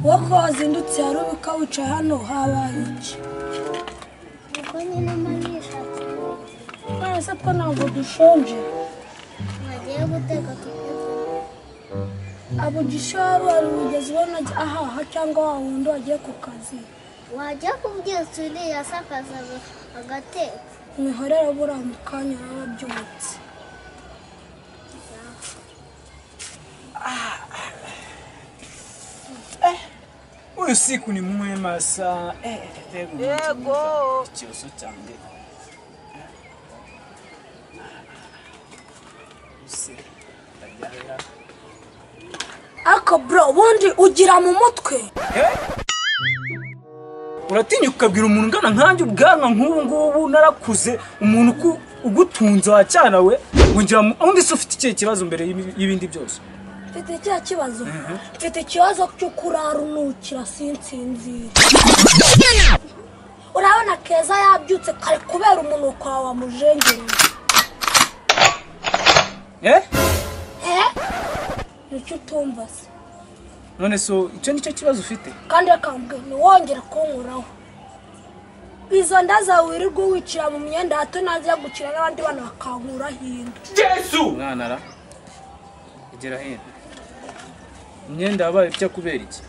Wako wazindutse yarubika wicaye hano habaye iki? Uko nyine manisha. None se twe ntabwo dushonje. Wagiye guteka tukirya. Abugisha wari wigeze ubona ahaha cyangwa wa wundi wagiye ku kazi. Wajya kubyutsa uriya asakaza agateka. Mwihorere buriya mu kanya araba abyutse. Uyu siku ni mwema sana. Yego. Ikibazo cyanjye. Ako bro, ubundi ugira mu mutwe. Uratinya ukabwira umuntu ungana nkanjye ubwanwa nk'ubu ngubu narakuze, umuntu ugutunze wa cyana we, ngo ngira undi se ufite ikihe kibazo mbere y'ibindi byose? Mfite ikihe kibazo? Mfite ikibazo cyo kurara unukira sinsinzira. Urabona Keza yabyutse kare kubera umunuko wawe wamujengereye. Eh? Eh? Nicyo utumva se? None so icyo nicyo kibazo ufite? Kandi reka mbwire ntiwongere kunkoraho. Izo nda zawe wirirwa wicira mu myenda hato najya gukina n'abandi bana bakankura hino. Yesu! Mwana ra. Igera hino. Imyenda yabaye ibyo kubera iki?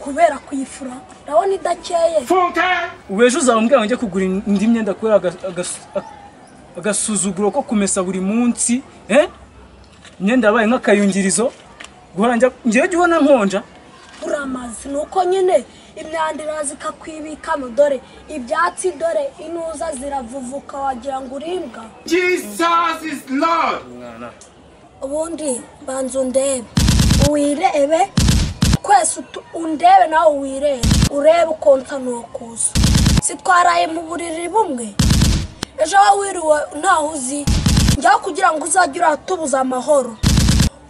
Kubera kuyifura. Ndabona idakeye. Ubu ejo uzaba ngo njye kugura indi myenda kubera agasuzuguro ko kumesa buri munsi, eh? Imyenda yabaye nk'akayungirizo. Guhora njya ngiye jya ubona nkonja. Uramazi nuko nyine imyanda iraza ikakwibikamo, dore ibyatsi, dore inuza ziravuvuka wagira ngo urimbwa. Jesus is Lord. Mwana. Ubundi banza undebe wirebe kwese undebe nawe wirebe urebe uko nsa n'ukuza. Si twaraye mu buriri bumwe ejo wiriwe ntaho uzi, njyaho kugira ngo uzajye uratubuza amahoro,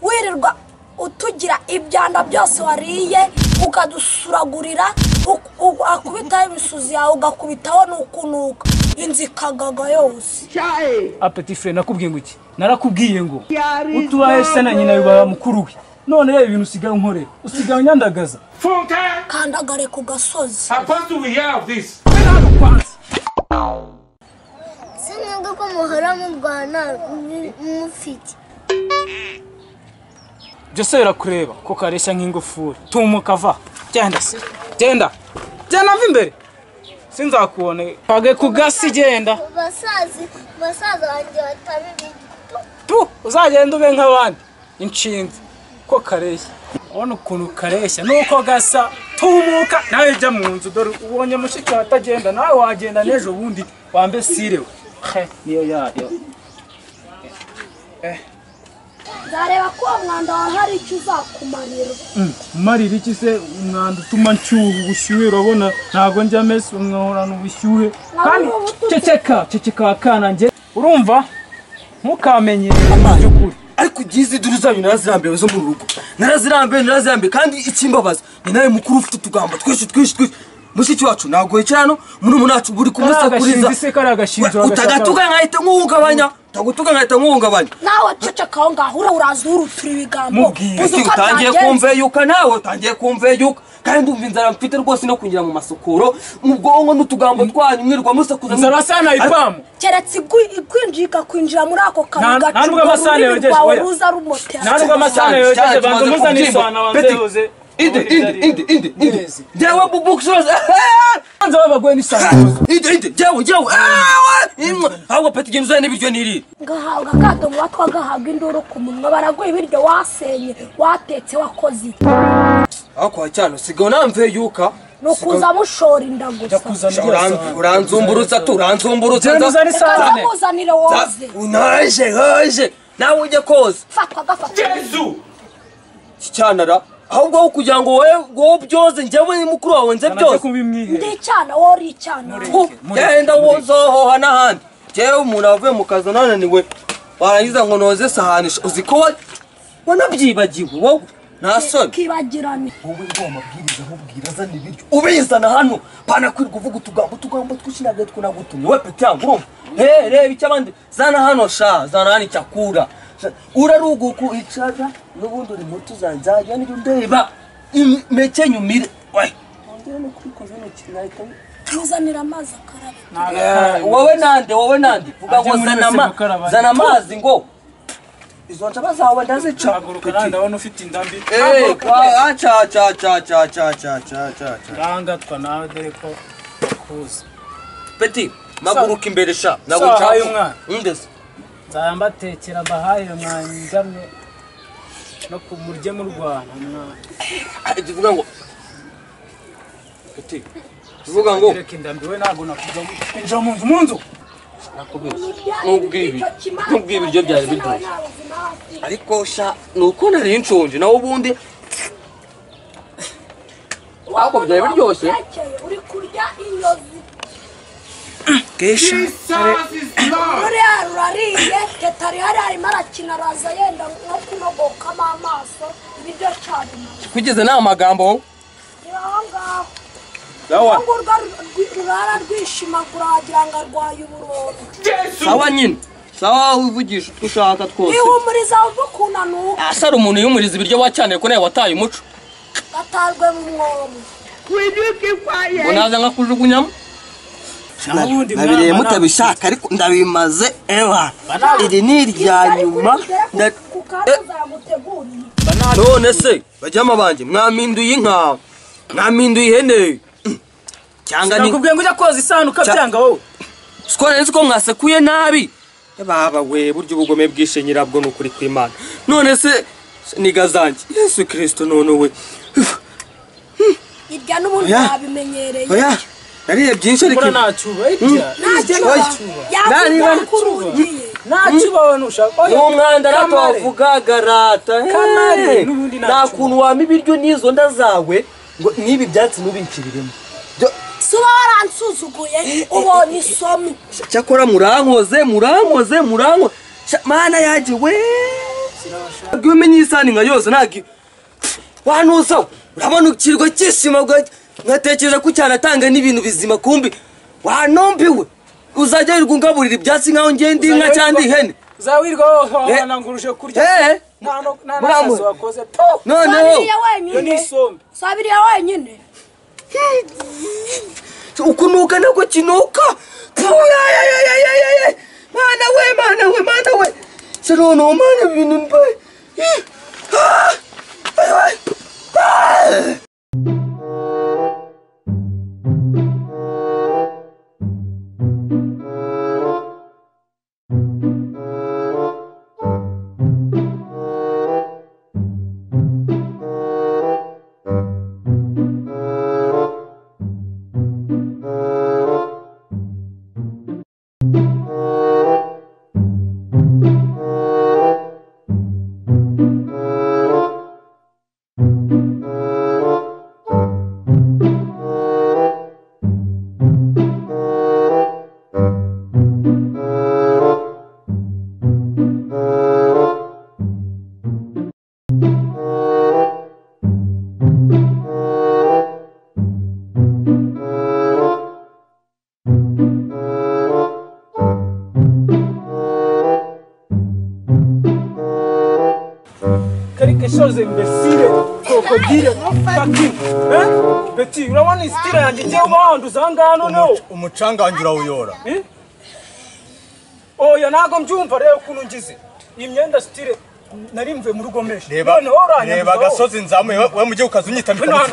wirirwa utugira ibyanda byose wariye ukadusuragurira, akubitaho imisuzi yawe ugakubitaho n'ukunuka inzu ikagaga yose. Petit frère, nakubwiye ngo iki? Narakubwiye ngo utubaye se na nyina yubaha mukuru we. None reba ibintu usigaye unkorera, usigaye unyandagaza. Kandagare ku gasozi. Supposed to hear of this. Sinubwo ko muhora murwana mufite. Byose birakureba ko kareshya nk'ingufuri. Tumuka va. Genda se. Genda. Genda mva imbere. Sinzakubone. Page ku gasi genda. Basaza banjye batabibi. Tu uzagenda ube nk'abandi. Inshinzi ko kareshya. Ubona ukuntu kareshya nuko gasa. Tumuka nawe jya mu nzu dore ubonye mushiki wawe atagenda nawe wagenda n'ejo bundi wambe sirewe. He niyo yayo. Nzareba ko uwo mwanda wawe hari icyo uzakumarira. Umarira iki se? Umwanda utuma nshyuha ubushyuhe, urabona ntabwo njya mesa nkahorana ubushyuhe. Kandi ceceka ceceka wakana njye urumva ntukamenye by'ukuri. Ariko ugize iduru zanyu narazirambiwe zo mu rugo. Narazirambiwe kandi ikimbabaza ni nawe mukuru ufite utugambo twinshi twinshi twinshi. Mushiki wacu ntabwo yicara hano, murumuna wacu buri kumusakuriza. Utagatuka nkahita nkuhungabanya. Utagutuka nkahita nkuhungabanya. Nawe ceceka aho ngaho uraza urutura ibigambo. Utangiye kumveyuka nawe, utangiye kumveyuka. Kandi ndumva inzara mfite rwose no kwinjira mu masukuro, mu bwonko n'utugambo twanyu mwirirwa musakuza. Inzara sana ipamu. Keretse ikwinjira ikakwinjira muri ako kantu gacu. Nta nubwo amasahani yogeje, oya. Ruza rumotera. Nta nubwo amasahani yogeje, banza muzane isahani abanze yoze. Inde inde inde inde inde. Jewe bubuksoza. Anza babagoye n'isahani. Inde inde jewe jewe. Ahubwo peti genda uzane n'ibiryo nirire. Ngahabwa akato mu batwa gahabwa induru ku munwa, baraguha ibiryo wasenye, watetse, wakoze iki? Aho kwa cyane usigaye unamveyuka. Nukuza mushora inda gusa. Uranzumburutsa tu, uranzumburutsa. Genda uzane isahani. Uzanire woze. Unaje hoje. Nawe ujye koza. Fatwa gafata. Yesu. Cyanara. Ahubwo aho kugira ngo wowe byoze njyewe ni mukuru wawe nze byose. Ndi icyana wowe uri icyana. Genda wozohoha n'ahandi. Njyewe umuntu avuye mu kazi ananiwe warangiza ngo noze sahani uzi ko wanabyibagiwe wowe nta soni. Kibagirane. Wowe ngo amabwiriza nkubwira azana ibiryo ubizana hano pana kwirirwa uvuga utugambo twinshi ntabwo twunagutumye we peti yangu urumva. He reba icyo abandi zana hano sha zana hano icyakura. Uraruguku icara n'ubundi uri muto uzanzajya n'ibyo ndeba. Meke nyumire. We. Tuzanira amazi akarabe. Wowe nande wowe nande vuga ngo zana amazi ngo izo ntaba zawe ndazica. Haguruka ndabona ufite indambi. Cha cha cha cha cha cha cha cha. Ndangatwa nawe dore ko kuza. Petit maguruka imbere sha nagucaye umwana. Ndese. Nzambatekera bahaye mwanjamwe no kumurye mu Rwanda mwana. Tuvuga ngo Petit tuvuga ngo reka indambi we ntago nakuza injira mu nzu mu nzu. Nakubeshya. Nubwo ibiryo byari biryoshye. Ariko sha nuko nari nshonje nawe ubundi wako byari biryoshye. Uri kurya inyozi. Kesha. Ruriya rurariye tetari hari arimo arakina araza yenda nko kunogokamo amaso ibiryo cyane. Kugeze nta magambo. Ni aho ngaho. Sawa. Rurara rwishimagura wagira ngo arwaye uburondo. Sawa nyine. Sawa uvugisha utwo ushaka twose. Ihumuriza wumva ukuntu anuka. Asara umuntu yumuriza ibiryo wacyane ko nawe wataye umuco. Gatarwe mu mwobo. Ngo naza nkakujugunyamo. Nabireye mutabishaka ariko ndabimaze ewa. Iri ni irya nyuma. None se bajyama banje mwaminduye inka. Mwaminduye ihene. Cyangwa ni nakubwiye ngo ujya koza isahani ukabyanga wowe. Siko nzi ko mwasekuye nabi. Baba we buryo ubugome bwishe nyirabwo nukuri kw'Imana. None se niga zanjye Yesu Kristo none we. Irya n'ubundi yabimenyereye. Oya. Nariye byinshi ariko ntacyuba irya. Ntacyuba wowe nushaka. Umwanda ratavugaga rata. Kamare n'ubundi nta kuntu wama ibiryo n'izo nda zawe ngo nibi byatsi nubikiriremo. Suba waransuzuguye ubonye isomi. Cyakora murankoze murankoze muranko. Mana yaje we. Umenye isani nka yose nagi. Wanusa urabona ukirwa cyishima nkatekereza ko cyanatanga n'ibintu bizima kumbi. Wanombiwe. Uzajya wirwa ibyatsi nkaho ngende inka cyangwa ihene. Uzawirwa wananguruje kurya. Nta no wakoze. Noneho yo ni isombe. Sabiriya wenyine. Ukunuka nako kinuka. Mana we mana we mana we. Serono mana ibintu mbaye. Quelque chose imbécile, crocodile, fucking, hein? Petit, urabona istira yanjye igiye ubanduza aha ngaha noneho. Umucanga wanjye urawuyora. Oya ntago mbyumva rero ukuntu ngize. Iyi myenda stile nari mvuye mu rugo meshe. Reba agasozi nzamuye we mujye ukaza unyitamika.